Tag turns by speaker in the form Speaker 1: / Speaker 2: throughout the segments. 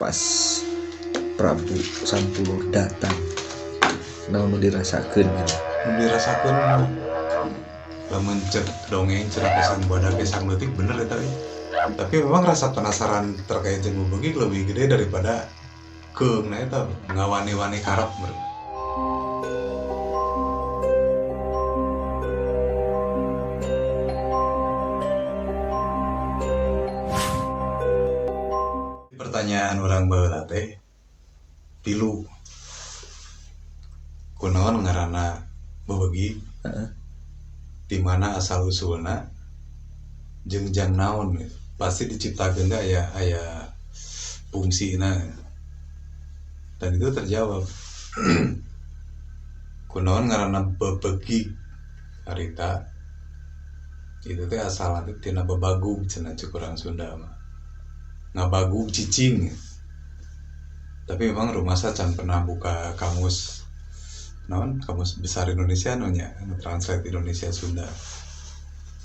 Speaker 1: Pas Prabu Sampulur datang, naon nu dirasakeun gitu?
Speaker 2: Nu dirasakeun mah lamun cek dongeng cenah pisang bodas pisang leutik bener eta euy. Tapi memang rasa penasaran terkait jeung bebegig lebih gede daripada keungna eta ngawani-wani karep meureun. Pertanyaan urang baheula teh tilu. Kunaon ngaranna bebegig?
Speaker 1: Heeh.
Speaker 2: Di mana asal usulna? Jeung jang naon gitu. Pasti diciptakeun teh aya fungsina. Dan itu terjawab. Kunaon ngaranna bebegig harita itu teh asalna teh tina babagug cenah cek urang Sunda mah. Ngabagug cicing. Tapi memang rumasa can pernah buka kamus naon kamus besar Indonesia nu nya nu translate Indonesia Sunda.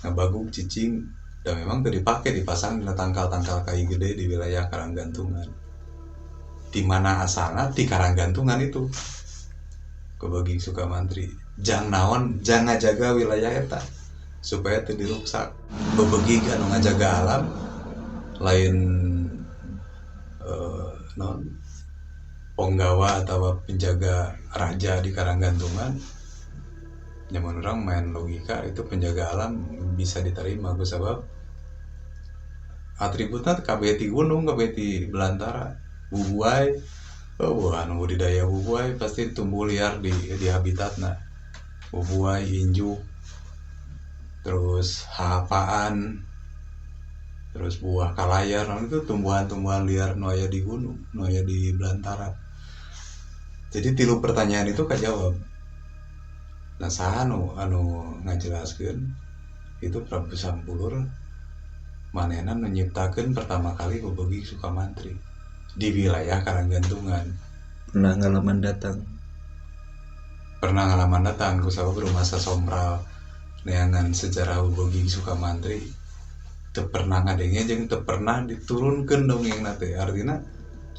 Speaker 2: Ngabagug cicing dan memang teu dipake dipasang dina tangkal-tangkal kai gede di wilayah Karanggantungan. Di mana asalna di Karanggantungan itu. Bebegig Sukamantri. Jang naon jang ngajaga wilayah eta supaya teu diruksak. Bebegig anu ngajaga alam lain naon penggawa atau penjaga raja di Karanggantungan. Nyaman orang main logika itu penjaga alam bisa diterima ku sabab atributna kabeh ti gunung, kabeh ti belantara, bubuai, oh, anu budidaya bubuai pasti tumbuh liar di habitatna. Bubuai, injuk, terus hapaan, terus buah kalayar, nah, itu tumbuhan-tumbuhan liar nu aya di gunung, nu aya di belantara. Jadi tilu pertanyaan itu kajawab. Nah, saha anu ngajelaskeun itu Prabu Sampulur manehna nu nyiptakeun pertama kali bebegig Sukamantri di wilayah Karanggantungan.
Speaker 1: Pernah ngalaman datang?
Speaker 2: Pernah ngalaman datang ku sabab rumasa sompral neangan sejarah bebegig Sukamantri teu pernah ngadenge jeung teu pernah diturunkeun dongengna teh. Artina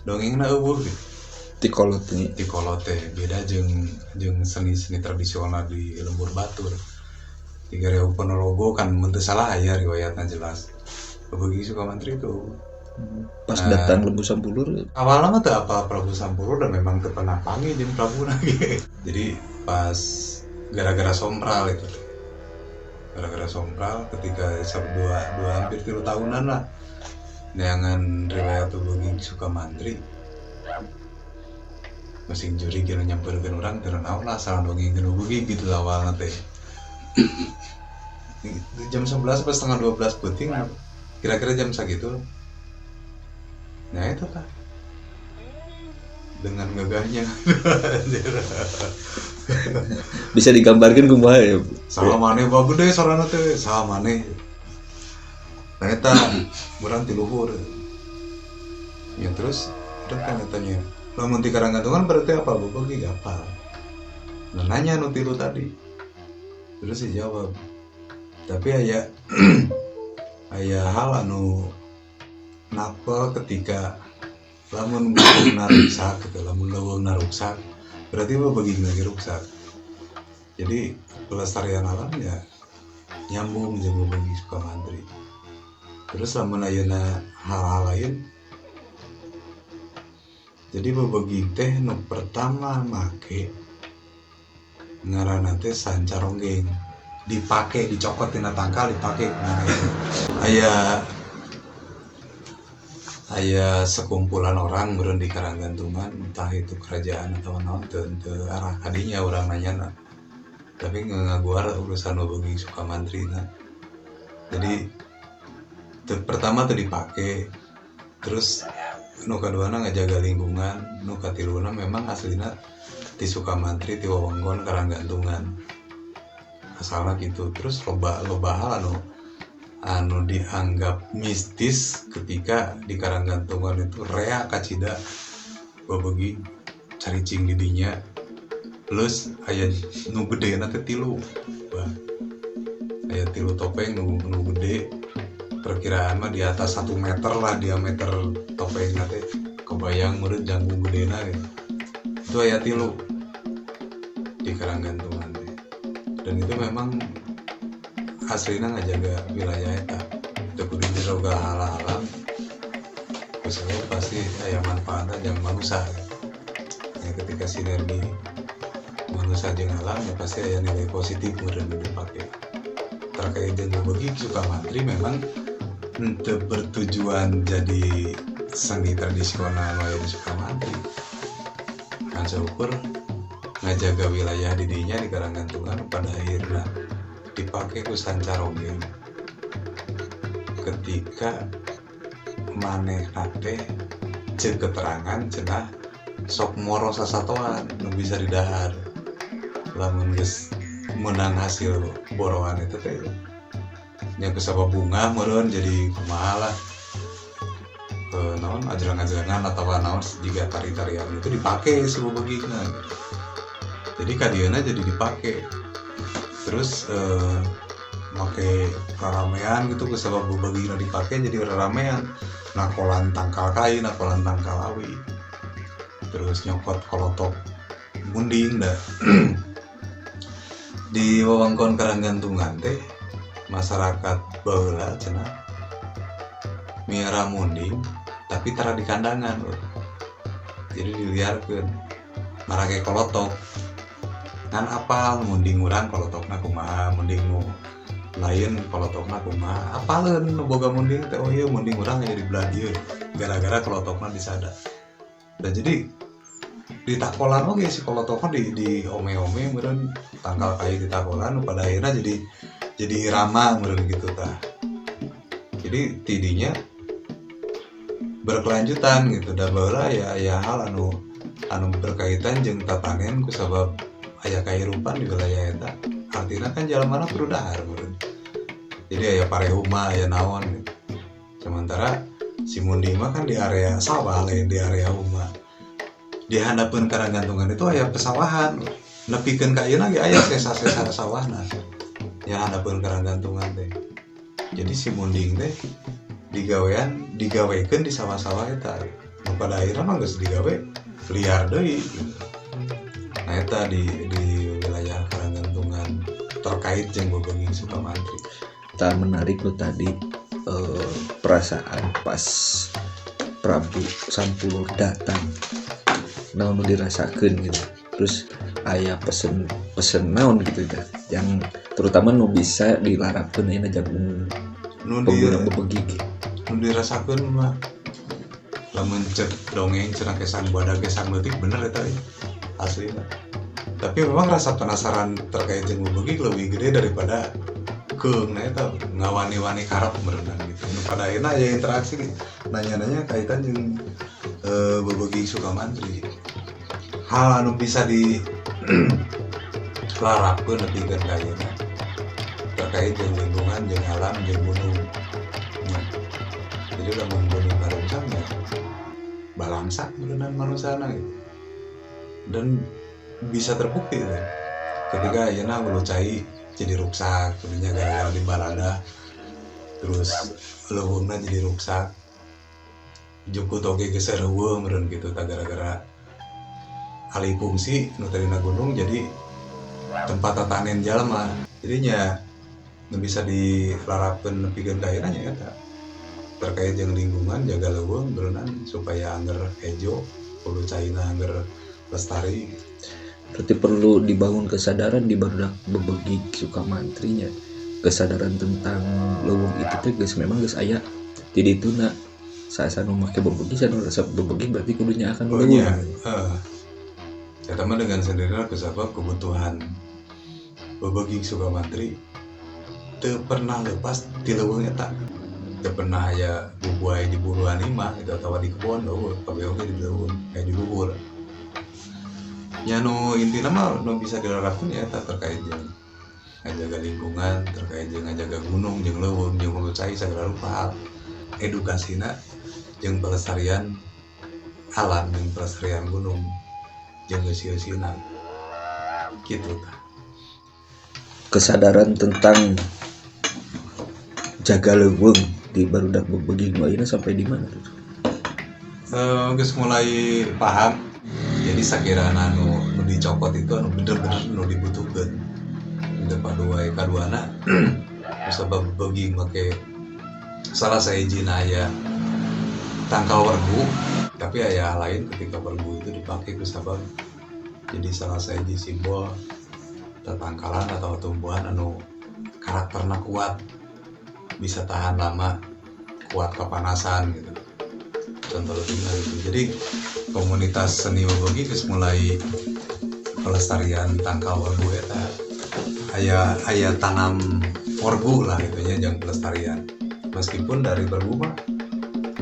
Speaker 2: dongengna eueuh gitu.
Speaker 1: Ti kolot nya.
Speaker 2: Ti kolot teh beda jeung seni-seni tradisional di lembur batur. Di Reog Ponorogo kan mun teu salah aya riwayatna jelas. Bebegig Sukamantri itu.
Speaker 1: Pas
Speaker 2: Nah,
Speaker 1: datang Lembu Sampulur
Speaker 2: awalnya mah teu apa Prabu Sampulur dan memang teu pernah panggil jeung Prabu lagi. Jadi pas gara-gara sompral itu. Gara-gara sompral ketika dua hampir 3 tahunan lah neangan riwayat Bebegig Sukamantri. Masing juri kira nyamperkeun urang teu naon lah salah dongeng geus bebegig gitu awalna teh. Jam 11 pas setengah 12 peuting kira-kira jam sagitu. Nah itu lah dengan gagahnya.
Speaker 1: Bisa digambarkan kumaha ya?
Speaker 2: Saha maneh bagus deh sorana teh, saha maneh. Nah eta urang ti luhur. Ya terus urang tanya-tanya, lamun ti Karanggantungan berarti apa? Bebegig apa? Nah, nanya nu tilu tadi. Terus dijawab. Tapi aya hal anu napel ketika lamun leuweungna ruksak gitu, lamun leuweungna ruksak berarti bebegig lagi ruksak. Jadi pelestarian alam ya nyambung jeung bebegig Sukamantri. Terus lamun ayeuna hal-hal lain, jadi bebegig teh nu pertama make ngaranna teh sanca ronggeng, dipake dicokot tina tangkal dipake kumana itu. Aya sekumpulan orang meureun di Karanggantungan, entah itu kerajaan atau naon teu arah kadinya urang nanyana. Tapi ngaguar urusan bebegig Sukamantri na. Jadi pertama teu dipake, terus nu kaduana ngajaga lingkungan, nu katiluna memang aslina ti Sukamantri ti wewengkon Karanggantungan. Asalna gitu. Terus loba hal anu dianggap mistis ketika di Karanggantungan itu rea kacida bebegig caricing di dinya plus aya nu gedena teh tilu. Bah, aya tilu topeng nu gede perkiraan mah di atas 1 meter lah diameter topengna teh. Kebayang meureun jangkung gedena gitu. Itu aya 3 di Karanggantungan teh. Dan itu memang aslinya ngajaga wilayah eta. Teu kudu diroga halang-halang. Misalnya pasti aya manfaatna jang manusia. Ya, ketika sinergi manusia jeung alam ya pasti aya nilai positif meureun nu dipake. Terkait jeung bebegig Sukamantri memang henteu bertujuan jadi seni tradisional aya di Sukamantri. Kan seukur ngajaga wilayah didinya di Karanggantungan pada akhirnya dipake ku sanca ronggeng. Ketika manehna teh ceuk keterangan cenah sok moro sasatoan nu bisa didahar. Lamun geus meunang hasil boroan itu teh nya kusabab bunga meureun jadi kumaha lah. Naon ajrang-ajrangan atawa naon jiga tari-tarian itu dipake si bebegigna. Jadi kadieuna jadi dipake. Terus make raramean gitu kusabab bebegigna dipake jadi raramean. Nakolan tangkal kai, nakolan tangkal awi. Terus nyokot kolotok munding dah. Di wewengkon Karanggantungan teh masyarakat baheula cenah miara munding tapi tara di kandangan we. Jadi diliarkeun marake kolotok. Ngan apal munding urang kolotokna kumaha, munding nu lain kolotokna kumaha, apaleun nu boga munding teh, oh ieu munding urang aya di belah dieu gara-gara kolotokna disada. Dan jadi ditakolan oge si kolotokna di ome-ome meureun tangkal kayu ditakolan pada akhirnya jadi irama meureun gitu tah. Jadi tidinya berkelanjutan gitu. Da baheula aya hal anu berkaitan jeung tatanen kusabab aya kahirupan di wilayah eta. Artinya kan jalan mana kudu dahar meureun. Jadi aya parehuma, aya naon gitu. Sementara si munding mah kan di area sawah lain di area huma. Di handapeun Karanggantungan itu aya pesawahan. Nepikeun ka ayeuna ge aya sesa-sesa sawahna. Ya handapeun Karanggantungan teh. Jadi si munding teh digawekeun di sawah-sawah eta. Nu pada akhirnya mah geus digawe liar deui gitu. Nah eta di wilayah Karanggantungan terkait jeung bebegig Sukamantri.
Speaker 1: Tah menarik lo tadi perasaan pas Prabu Sampulur datang. Naon nu dirasakeun gitu. Terus aya pesen naon gitu tah yang terutama nu bisa dilarapkeun ayeuna jagung
Speaker 2: nu
Speaker 1: pengguna bebegig.
Speaker 2: Nu dirasakeun mah lamun cek dongeng cenah kesang badag kesang leutik bener eta euy. Aslina. Tapi memang rasa penasaran terkait jeung bebegig lebih gede daripada keung na eta ngawani-wani karep meureunan gitu. Nu pada akhirna aya interaksi nanya-nanya kaitan jeung bebegig Sukamantri. Hal anu bisa di larapkeun nepikeun ka ayeuna terkait jeung lingkungan, jeung alam, jeung gunung. Nah, jadi lamun gunung karungsak nya balangsak meureunan manusana gitu. Dan bisa terbukti kan ketika ayeuna hulu cai jadi ruksak, jadinya gara-gara di balada, terus leuweungna jadi ruksak, jukut oge geus eueuh meureun gitu tah gara-gara alih fungsi nu tadina gunung jadi tempat tatanen jalma. Jadinya nu bisa dilarapkeun nepikeun ka ayeuna nya eta terkait jeung lingkungan jaga leuweung berenang supaya angger hejo hulu caina angger lestari.
Speaker 1: Berarti perlu dibangun kesadaran di barudak bebegig Sukamantrinya. Kesadaran tentang leuweung itu teh geus memang geus aya. Jadi itu na saasa nu make bebegig sanu resep bebegig berarti kudunya akan
Speaker 2: Oh,
Speaker 1: leuweung.
Speaker 2: iya. Eta mah dengan sendirinya kusabab kebutuhan bebegig Sukamantri teu pernah lepas ti leuweung eta. Teu pernah aya bubuay di buruan imah gitu atawa di kebon eueuh kabeh oge di leuweung aya di luhur. Nya nu intina mah nu bisa dilarapkeun ya eta terkait jeung ngajaga lingkungan, terkait jeung ngajaga gunung jeung leuweung jeung hulu cai sagala rupa hal. Edukasina jeung pelestarian alam jeung pelestarian gunung jeung eusi-eusina gitu tah.
Speaker 1: Kesadaran tentang jaga leuweung di barudak bebegig nu ayeuna sampai di mana tuh?
Speaker 2: Geus mulai paham. Jadi sakirana nu dicokot itu anu bener-bener nu dibutuhkeun. Teu padu wae kaduana sabab beugi make salah sahijina aya tangkal wergu, tapi aya lain ketika wergu itu dipakai ku sabab jadi salah sahiji simbol tatangkalan atau tumbuhan anu karakterna kuat, bisa tahan lama, kuat kepanasan gitu. Contoh lebihnya gitu. Jadi komunitas seni bebegi geus mulai pelestarian tangkal wergu eta. Aya tanam wergu lah itunya jang pelestarian. Meskipun dari wergu mah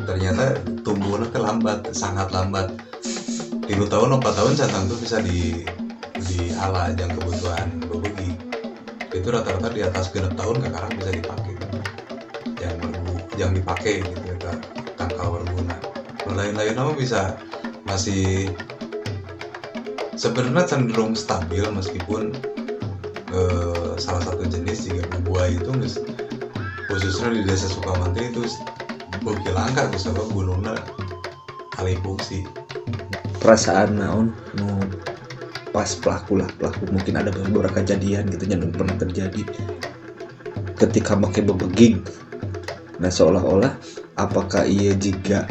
Speaker 2: ternyata tumbuhnya teh lambat, sangat lambat. 3 tahun, 4 tahun catang tuh bisa di ala jang kebutuhan bebegi. Itu rata-rata di atas 6 tahun sekarang bisa dipakai. Yang wergu, yang dipakai gitu eta tangkal werguna. Lain-lain mah bisa masih sebenarnya cenderung stabil meskipun salah satu jenis jika buah itu khususnya di desa Sukamantri itu beuki langka geus sabab gunungna alih fungsi.
Speaker 1: Perasaan naon nu pas pelaku mungkin ada beberapa kejadian gitu nya nu pernah terjadi ketika make bebegig. Nah seolah-olah apakah iya jika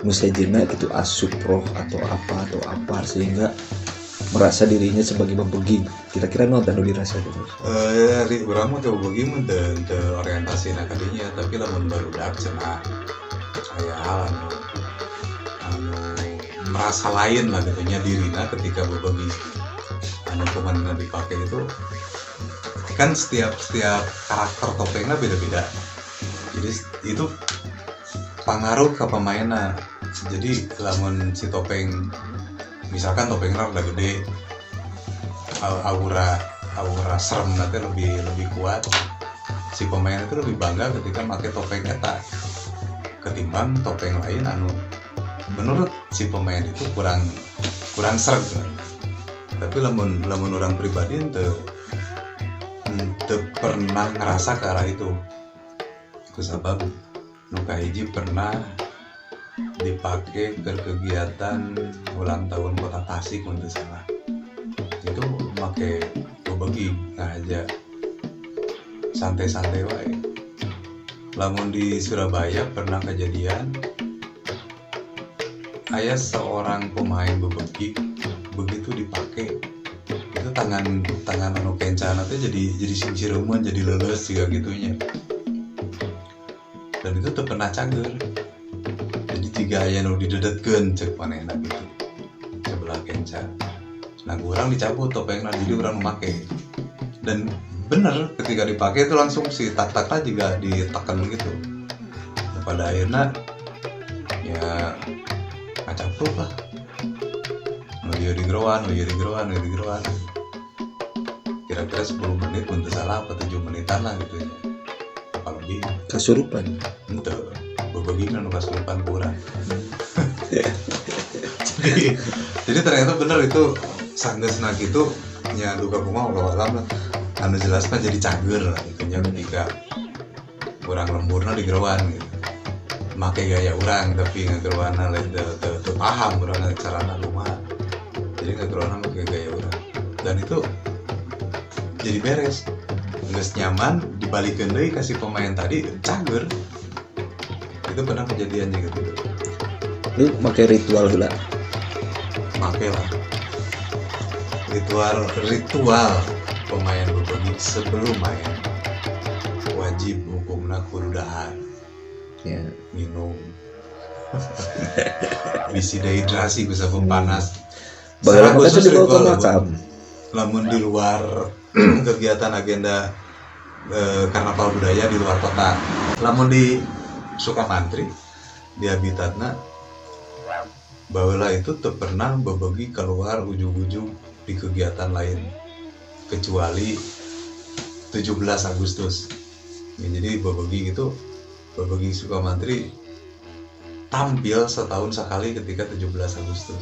Speaker 1: musajina gitu asup roh atau apa sehingga merasa dirinya sebagai bebegig. Kira-kira naon tanu dirasa gitu?
Speaker 2: Urang mah teu bebegig mah teu orientasina ka dinya, tapi lamun barudak cenah aya hal anu merasa lain lah gitu nya dirina ketika bebegig anu kumanna dipake itu kan setiap karakter topengna beda-beda. Jadi itu pangaruh ke pemainna. Jadi lamun si topeng misalkan topengna rada gede, aura serem nanti lebih kuat, si pemain itu lebih bangga ketika make topeng eta ketimbang topeng lain anu menurut si pemain itu kurang serem. Tapi lamun orang pribadi teu pernah ngerasa ke arah itu. Kusabab nu kahiji pernah dipakai ke kegiatan ulang tahun Kota Tasik mun teu salah. Itu make bebegi aja santai-santai wae. Lamun di Surabaya pernah kejadian aya seorang pemain bebegi begitu dipakai itu tangan anu kencana teh jadi singsireman, jadi leuleus juga gitunya. Dan itu teu pernah cager. Jadi jika aya nu didedetkeun ceuk manehna gitu sebelah kenca. Nah urang dicabut topengna jadi urang make. Dan bener ketika dipakai itu langsung si tak-takna juga ditekan gitu. Nah, pada akhirnya ya ngacapruk lah. Nu ieu digeroan, nu ieu digeroan, nu ieu digeroan. Kira-kira 10 menit mun teu salah apa 7 menitan lah gitu ya. Apa lebih.
Speaker 1: Kasurupan.
Speaker 2: Henteu. Bebegigna nu kasurupan ku urang. Jadi ternyata bener itu sanggeusna kitu nya duka kumaha Allah alam lah. Anu jelasna jadi cager lah gitu nya ketika urang lemburna digeroan gitu. Make gaya urang tapi ngageroanna lain teu paham urang carana kumaha. Jadi ngageroanna make gaya urang. Dan itu jadi beres. Geus nyaman dibalikeun deui ka si pemain tadi cager. Itu pernah kejadian juga gitu.
Speaker 1: Lu make ritual heula?
Speaker 2: Make lah. Ritual pemain bebegi sebelum main wajib hukumna kudu dahar.
Speaker 1: Ya.
Speaker 2: Minum. Bisi dehidrasi bisa panas.
Speaker 1: Baheula mah kan dibawa ke makam.
Speaker 2: Lamun di luar kegiatan agenda karnaval budaya di luar kota. Lamun di Sukamantri di habitatna baheula itu teu pernah bebegi keluar ujug-ujug di kegiatan lain kecuali 17 Agustus. Ya, jadi bebegi gitu, bebegi Sukamantri tampil setahun sekali ketika 17 Agustus.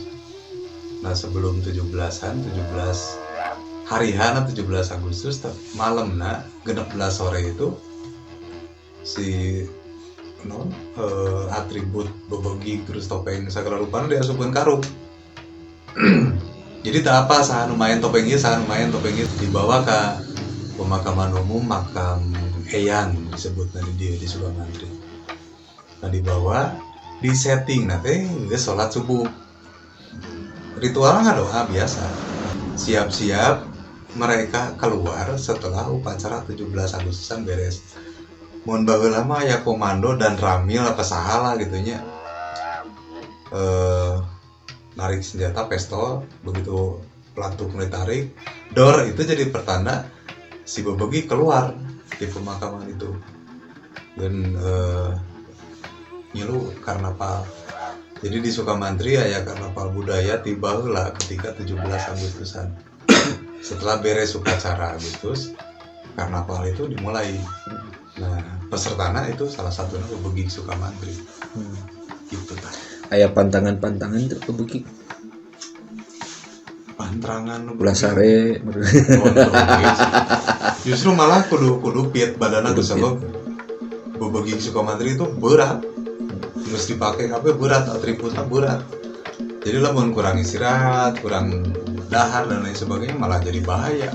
Speaker 2: Nah sebelum 17-an, 17 hari hana 17 Agustus malamna 16 sore itu si non atribut bebegig terus topeng segala rupana diasupkeun karung. Jadi tak apa saha nu main topeng ieu, saha nu main topeng ieu, dibawa ke pemakaman umum, makam Eyang disebutna di dieu di Sukamantri. Nah, dibawa di setting nanti geus sholat subuh, ritual doa biasa, siap-siap mereka keluar setelah upacara 17 Agustusan beres. Mun baheula mah aya komando dan ramil apa saha lah gitu nya, narik senjata pistol, begitu pelatuk mulai tarik dor, itu jadi pertanda si bebegi keluar di pemakaman itu dan ngilu karnaval. Jadi di Sukamantri ya karnaval budaya tiba heula ketika 17 Agustusan. Setelah beres upacara Agustus, karnaval itu dimulai. Nah, pesertana itu salah satunya bebegig Sukamantri. Gitu tah.
Speaker 1: Aya pantangan-pantangan tuh bebegig?
Speaker 2: Pantangan
Speaker 1: ulah sare.
Speaker 2: Oh, justru malah kudu kudu fit badanna tuh, sebab bebegig Sukamantri itu berat. Terus dipakai kabeh berat, atributnya berat. Jadi lamun kurang istirahat, kurang dahar dan lain sebagainya malah jadi bahaya.